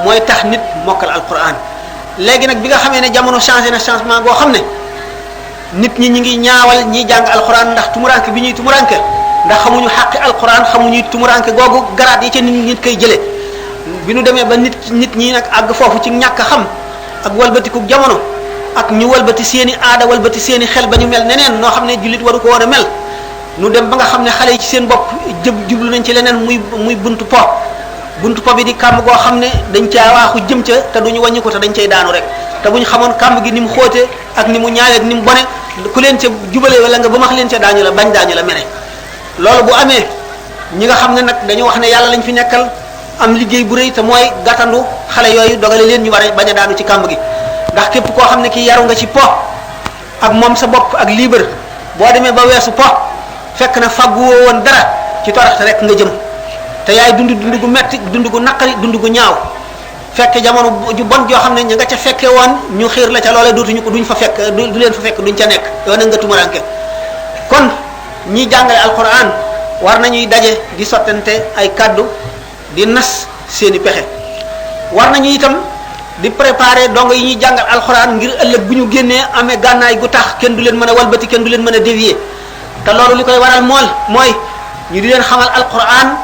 mooy tax nit mokkal alquran léegi nag bi nga xamee ne jamono changé na changement goo xam ne nit ñi ngi ñaawal ñiy jàng alquran ndax tumuranke bi ñuy tumuranke ndax xamuñu xàqi alquran xamuñu tumuranke googu garaat yi ca nit koy jëlee bi nu demee ba nit ñi nag àgg foofu ci ñàkk xam ak walbatiku jamono ak ñu walbati seeni aada walbati seeni xel ba ñu mel neneen noo xam ne jullit waru ko war a mel nu dem ba nga xam ne xale yi ci seen bopp jublu nañ ci leneen muy buntu po bi di kàmb goo xam ne dañ caa waaxu jëm ca te duñu wàññi ko te dañ cay daanu rek te bu ñu xamoon kàmb gi ni mu xóote ak ni mu ñaawee ak ni mu bone ku leen ca jubale wala nga ba max leen ca daañu la mere loolu bu amee ñi nga xam ne nag dañu wax ne yàlla lañ fi nekkal am liggéey bu rëy te mooy gàttandu xale yooyu dogale leen ñu war a bañ a daanu ci kàmb gi ndax képp koo xam ne kii yaru nga ci po ak moom sa bopp ak libre boo demee ba weesu po fekk na fagguwoo woon dara ci toroxte rek nga jëm te yaay dund gu metti dund gu naqari dund gu ñaaw fekk jamono ju bon joo xam ne ña nga ca fekke woon ñu xiir la ca loolee dootuñu ko duñ fa fekk du leen fa fekk duñ ca nekk yow nag nga tumuranke kon ñi jàngale alquran war nañuy daje di sottante ay kaddu di nas seeni pexe war nañu itam di préparer dongo yi ñuy jàngal alquran ngir ëllëg bu ñu génnee amee gànnaay gu tax kenn du leen mën a walbati kenn du leen mën a dévier te loolu li koy waral mooy ñu di leen xamal alquran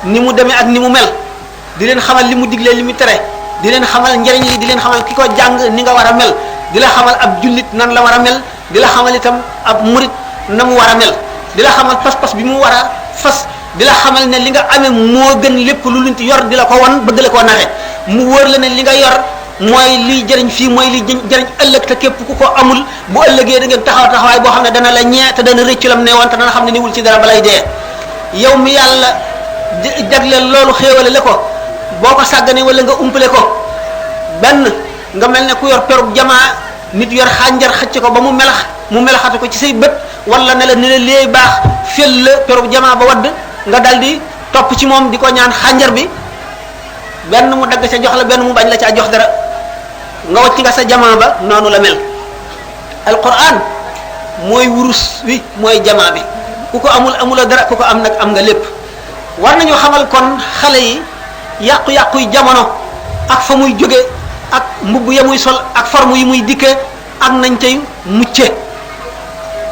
ni mu demee ak ni mu mel di leen xamal li mu diglee li mu tere di leen xamal njariñ li di leen xamal ki ko jàng ni nga war a mel di la xamal ab jullit nan la war a mel di la xamal itam ab murit na mu war a mel di la xamal pas-pas bi mu war a fas di la xamal ne li nga amee moo gën lépp lu luñ ci yor di la ko wan bëgg la koo naxe mu wóor la ne li nga yor mooy liy jëriñ fii mooy liy jëriñ ëllëg te képp ku ko amul bu ëllëgee da ngeen taxawaay boo xam ne dana la ñee te dana rëccu lam ne woon te dana xam ne niwul ci dara balay dee yow mi yàlla jagleel loolu xéewale la ko boo ko sàgganee wala nga umpale ko benn nga mel ne ku yor perub jamaa nit yor xànjar xëcc ko ba mu melaxate ko ci say bët wala ne la léey baax fel la perub jamaa ba wadd nga dal di topp ci moom di ko ñaan xànjar bi benn mu dagg ca jox la benn mu bañ la caa jox dara nga wacc nga sa jamaa ba noonu la mel alquran mooy wurus wi mooy jamaa bi ku ko amula dara ku ko am nag am nga lépp war nañu xamal kon xale yi yàqu-yàqu yi jamono ak fa muy jóge ak mbubb ya muy sol ak forme yi muy dikke ak nañ cay mucce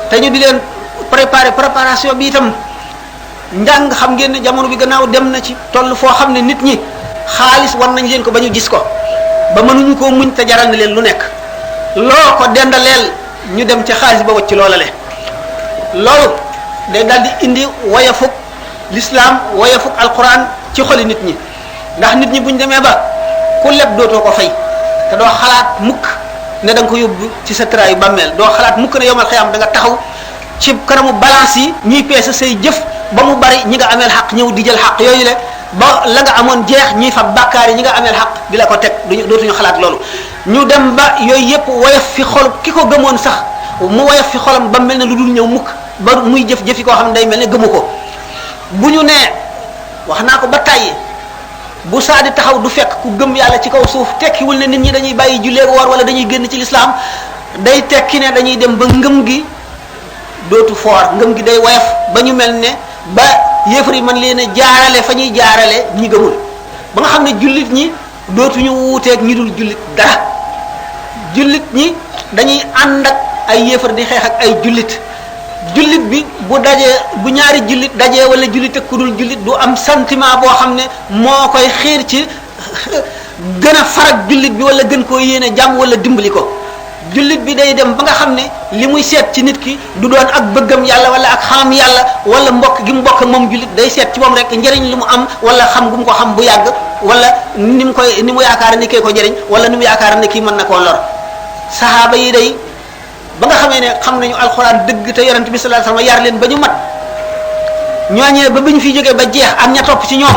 te ñu di leen préparation bi itam njàng xam ngeen ne jamono bi gannaaw dem na ci toll foo xam ne nit ñi xaalis war nañ leen ko ba ñu gis ko ba mënuñu koo muñ te jaral na leen lu nekk loo ko dendaleel ñu dem ca xaalis ba wacc loola le loolu day daal di indi woyafuk l'islam woyafuk alquran ci xoli nit ñi ndax nit ñi buñ demee ba ku leb dootoo ko fay te doo xalaat mukk ne da nga ko yóbbu ci sa traayu bàmmeel doo xalaat mukk ne yomal xiyam da nga taxaw ci kanamu balance yi ñuy peese say jëf ba mu bari ñi nga ameel xaq ñëw di jël xaq yooyu le ba la nga amoon jeex ñuy fa bàkkaar yi ñi nga ameel xaq di la ko teg dootuñu xalaat loolu ñu dem ba yooyu yëpp woyof fi xol ki ko gëmoon sax mu woyof fi xolam ba mel ne lu dul ñëw mukk ba muy jëf-jëfi koo xam ne day mel ne gëmu ko bu ñu nee wax naa ko ba tàyyi bu saa di taxaw du fekk ku gëm yàlla ci kaw suuf tekkiwul ne nit ñi dañuy bàyyi jullee woor wala dañuy génn ci lislaam day tekki ne dañuy dem ba ngëm gi dootu foor ngëm gi day woyof ba ñu mel ne ba yéefar yi man leen a jaarale fa ñuy jaarale ñi gëmul ba nga xam ne jullit ñi dootuñu wuuteeg ñi dul jullit dara jullit ñi dañuy ànd ak ay yéefar di xeex ak ay jullit bi bu ñaari jullit dajee wala jullit ak ku dul jullit du am sentiment boo xam ne moo koy xiir ci gën a farak jullit bi wala gën koo yéene jàmm wala dimbali ko jullit bi day dem ba nga xam ne li muy seet ci nit ki du doon ak bëggam yàlla wala ak xamam yàlla wala mbokk gi mu mbokk moom jullit day seet ci moom rek njëriñ li mu am wala xam gu mu ko xam bu yàgg wala ni mu yaakaar ne kii ko njëriñ wala ni mu yaakaar ne kii mën na koo lor sahaaba yi day ba nga xamee ne xam nañu alxuraan dëgg te yonent bi sallallahu alayhi wasallam yar leen ba ñu mat ñooñee ba ñu fi jógee ba jeex ak ña topp ci ñoom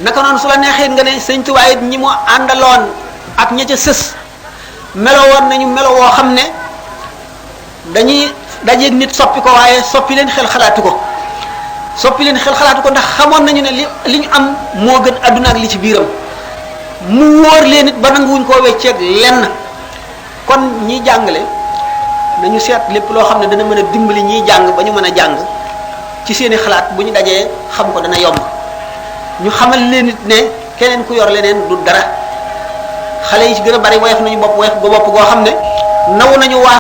naka noonu su la neexee nga ne Sëñ Tuubaa it ñi mu àndaloon ak ña ca sës melo woon nañu melo woo xam ne dañuy dajeeg nit soppi ko waaye soppi leen xel xalaatu ko ndax xamoon nañu ne li ñu am moo gën adduna ak li ci biiram mu wóor leen it ba nanguwuñ koo wecceeg lenn kon ñiy jàngale nañu seet lépp loo xam ne dana mën a dimbali ñiy jàng ba ñu mën a jàng ci seeni xalaat bu ñu dajee xam ko dana yomb ñu xamal leen it ne keneen ku yor leneen du dara xale yi ci gën a bari woyof nañu bopp woyof ba bopp goo xam ne naw nañu waa